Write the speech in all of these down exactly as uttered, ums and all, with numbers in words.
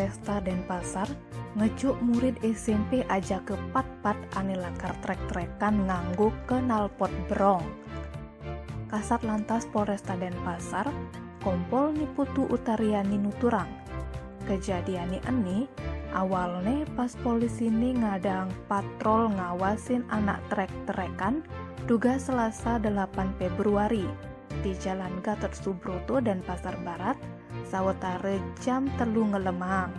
Polresta Denpasar ngejuk murid S M P ajaka pat-pat ane lakar trek-trekan nganggo knalpot berong. Kasat Lantas Polresta Denpasar, Kompol Niputu Utariani nuturang, kejadiane ene awalne pas polisine ngadang patrol ngawasin anak trek-trekan dugas Selasa delapan Februari di Jalan Gatot Subroto, Denpasar Barat, sawetara jam telu ngelemang.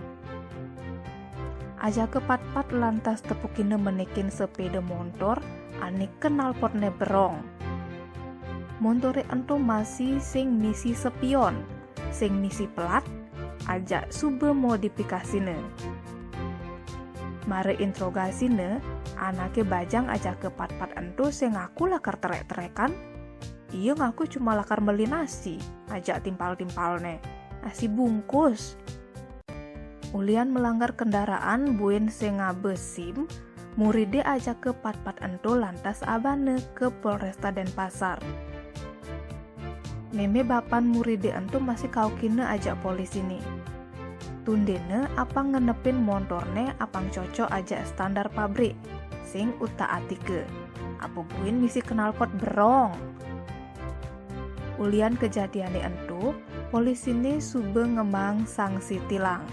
Ajaka pat-pat lantas tepukina menekin sepeda montor ane knalpotne berong. Montore ento masih sing misi spion, sing misi pelat, ajak suba modifikasina. Mara interogasiné, anaké bajang ajaka pat-pat ento sing ngaku lakar trek-trekan. Ia ngaku cuma lakar meli nasi, ajak timpal-timpalné. Nasi bungkus. Ulian melanggar kendaraan buin sing ngaba SIM, muridé ajaka pat-pat ento lantas abana ka Polresta Denpasar. Mémé bapan muridé ento masih kaukina ajak polisiné. Tundéna apang ngenepin montorné apang cocok ajak standar pabrik, sing utak-atika. Apa buin misi knalpot berong. Ulian kejadiané ento, polisiné suba ngemaang sanksi tilang.